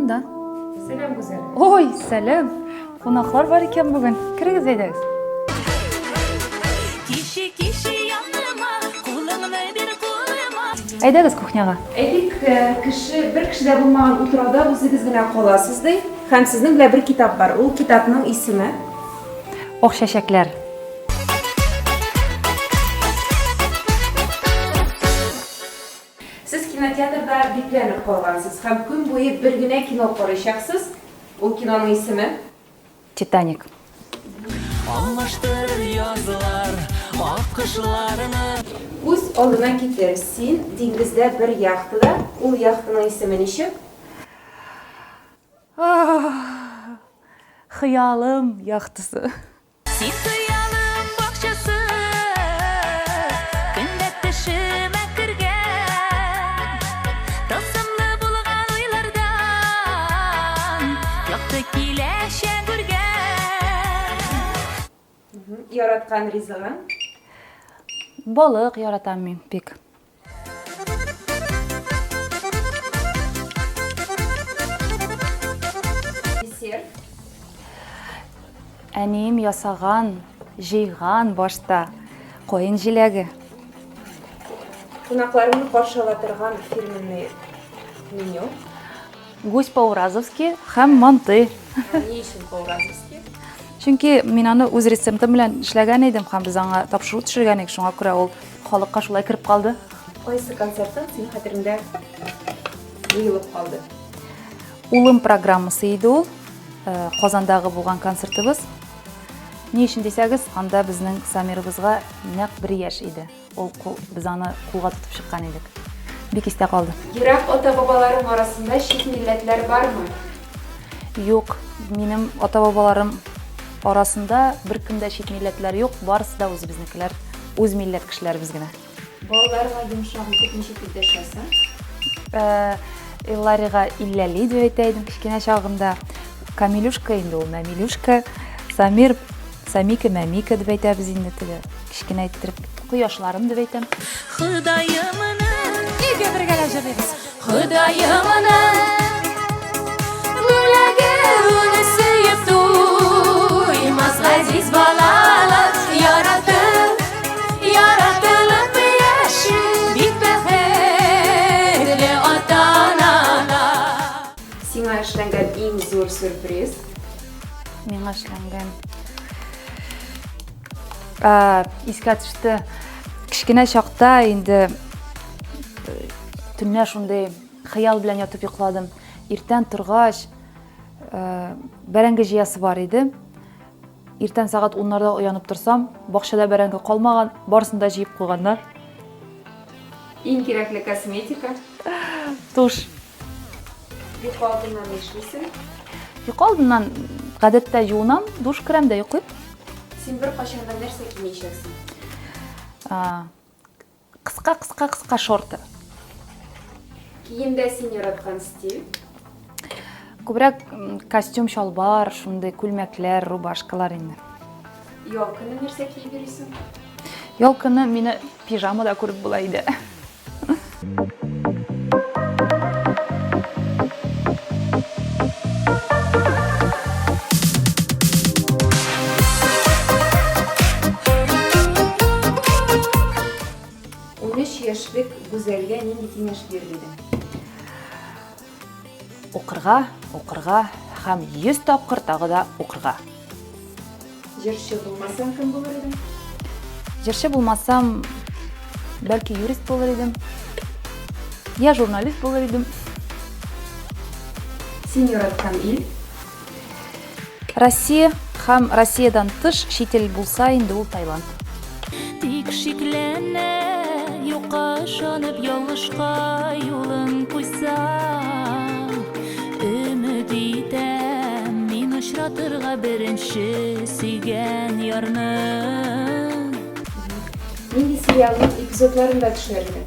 монда. Сәлам, Гүзәл. Ой, сәлам. Кунаклар бар икән бүген. Керегез әйдәгез. Киши, киши яныма, кулыңны бир кулыма. Әйдәгез кухняга. Әйтик, э, кеше бер кеше дә булмаган утрауда үзегез генә каласыз ди. Һәм сезнең белән бер китап бар. Ул китапның исеме Ак чәчәкләр. Сез кинотеатрда бикләнеп калгансыз һәм көн буе бер генә кино карыйчаксыз. Ул киноның исеме? Титаник. Алмаштырыр язлар, ак кышларны. Күз алдына китер, син диңгездә бер яхтада, ул яхтаның исеме ничек? Хыялым яхтасы. Син хыялым бакчасы, Көндә төшемә кергән, Тылсымлы булган уйлардан, Якты киләчәк үргән. Яраткан ризыгың? Балык яратам мин бик. Десерт. Әнием ясаган, җыйган башта каен җиләге. Кунакларыңны каршы ала торган фирменный меню. Гусь по-уразовски һәм манты. Ни өчен по-уразовски? Чөнки мин аны үз рецептым белән эшләгән идем һәм без аңа тапшыру төшергән идек, шуңа күрә ул халыкка шулай кереп калды. Кайсы концертың синең хәтереңдә уелып калды? Улым программасы иде ул. Э, Казандагы булган концертыбыз. Ни өчен дисәгез, анда безнең Самирыбызга нәкъ бер яшь иде. Ул кул, без аны кулга тотып чыккан идек. Бик истә калды. Ерак ата-бабаларың арасында чит милләтләр бармы? Юк, минем ата-бабаларым арасында беркем дә чит милләтләр юк, барысы да үзебезнекеләр, үз милләт кешеләребез генә. Балаларыңа йомшак итеп ничек дип дәшәсең? Э, Илларига Илләли дип әйтә идем кечкенә чагында. Камилюшка инде ул Мәмилюшка. Самир Самика, Мәмика дип әйтәбез инде теге. Кечкенә иттереп кояшларым дип әйтәм. Ходаемның Нигә бергәләп җырлыйбыз? Ходаемның бүләге уны сөеп туймас газиз балалар яратып, яратылып яши бик бәхетле ата-аналар. Сиңа эшләнгән иң зур сюрприз? Миңа эшләнгән искә төште. Кечкенә чакта инде э, төнлә шундый хыял белән ятып йокладым. Иртән торгач, э, бәрәңге җыясы бар иде. Иртән сәгать уннарда уянып торсам, бакчада бәрәңге калмаган, барысын да җыеп куйганнар. Иң кирәкле косметика? Туш. Йокы алдыннан нишлисең? Йокы алдыннан гадәттә юынам, душ керәм дә йоклыйм. Син беркайчан да нәрсә кимәячәксең? Кыска, кыска, кыска шорты. Киемдә син яраткан стиль? Күбрәк костюм, чалбар, шундый күлмәкләр, рубашкалар инде. Ял көне нәрсә киеп йөрисең? Ял көне мине пижамада күреп була иде. 13 яшьлек Гүзәлгә нинди киңәш бирер идең? Укырга, укырга һәм 100 тапкыр тагы да укырга. Җырчы булмасаң, кем булыр идең? Җырчы булмасам, бәлки юрист булыр идем. Я журналист булыр идем. Син яраткан ил? Россия һәм Россиядән тыш чит ил булса инде ул Таиланд. Тик шикләнә, юкка ышанып ялгышка юлын куйса, өмет итәм мин очратырга беренче сөйгән ярны. Нинди сериалның эпизодларында төшәр идең?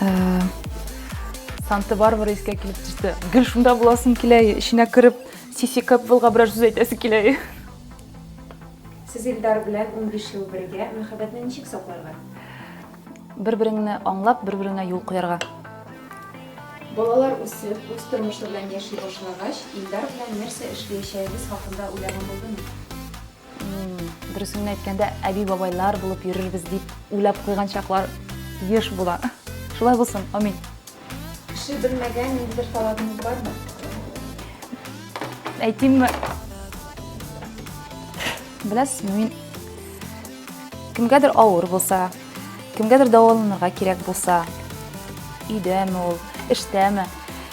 Э, Санта-Барбара искә килеп төште. Гел шунда буласым килә, эченә кереп, Сиси Кэпвеллга берәр сүз әйтәсе килә. Сез Илдар белән 15 ел бергә, мәхәббәтне ничек сакларга? Бер-береңне аңлап, бер-береңә юл куярга. Балалар үсеп, үз тормышы белән яши башлагач, Илдар белән нәрсә эшләячәгегез хакында уйлаган булдымы? Дөресен генә әйткәндә, әби-бабайлар булып йөрербез дип уйлап куйган чаклар еш була. Шулай булсын, амин. Кеше белмәгән ниндидер талантыгыз бармы? Әйтимме? Беләсезме, мин кемгәдер авыр булса, кемгәдер дәваланырга кирәк булса, өйдәме ул, эштәме,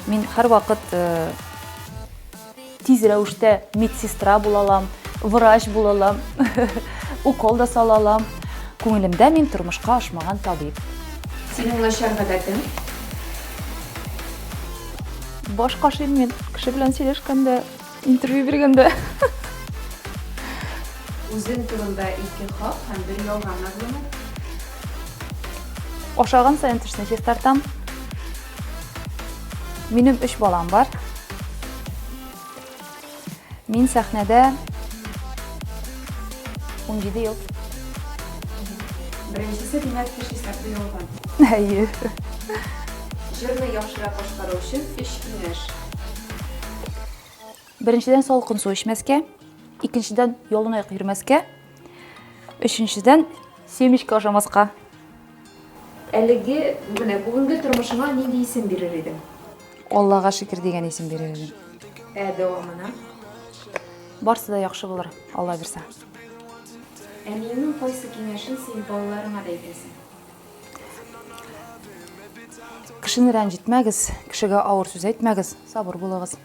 мин һәрвакыт э, Тиз рәвештә медсестра була алам, врач була алам, укол да сала алам. Күңелемдә мин тормышка ашмаган табиб. Синең начар гадәтең? Баш кашыйм мин, кеше белән сөйләшкәндә, интервью биргәндә. Үзең турында ике хак һәм бер ялган мәгълүмат. Ашаган саен тешне чистартам. Минем өч балам бар. Мин сәхнәдә 17 ел. Беренчесе, димәк, теш чистарту ялган. Әйе. Җырны яхшырак башкару өчен өч киңәш. Беренчедән, салкын су эчмәскә, икенчедән, яланаяк йөрмәскә, өченчедән, семечка ашамаска. Әлеге, менә бүгенге тормышыңа нинди исем бирер идең? Аллага шөкер дигән исем бирер идем. Ә дәвамына? Барсы да яхшы булыр, Алла бирсә. Әниеңнең кайсы киңәшен син балаларыңа да әйтәсең? Кешене рәнҗетмәгез, кешегә авыр сүз әйтмәгез, сабыр булыгыз.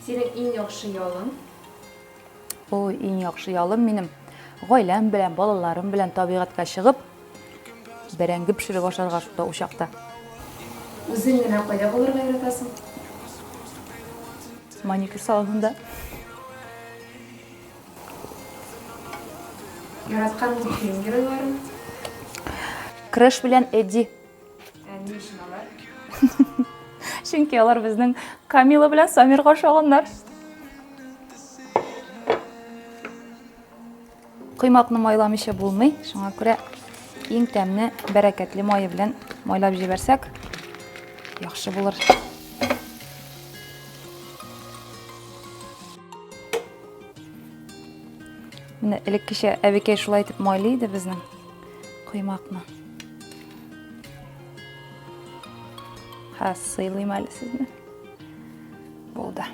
Синең иң яхшы ялың? Ой, иң яхшы ялым минем. Гаиләм белән, балаларым белән табигатькә чыгып, бәрәңге пешереп ашарга шунда учакта. Үзең генә кайда булырга яратасың? Маникюр салонында. Яраткан мультфильм геройларың? Крэш белән Эдди. Ә ни өчен алар? Чөнки алар безнең Камила белән Самирга ошаганнар. Коймакны майламыйча булмый, шуңа күрә иң тәмле, бәрәкәтле мае белән майлап җибәрсәк, яхшы булыр. Менә элеккечә әбекәй шулай итеп майлый иде безнең коймакны. Хәз сыйлыйм әле сезне. Булды.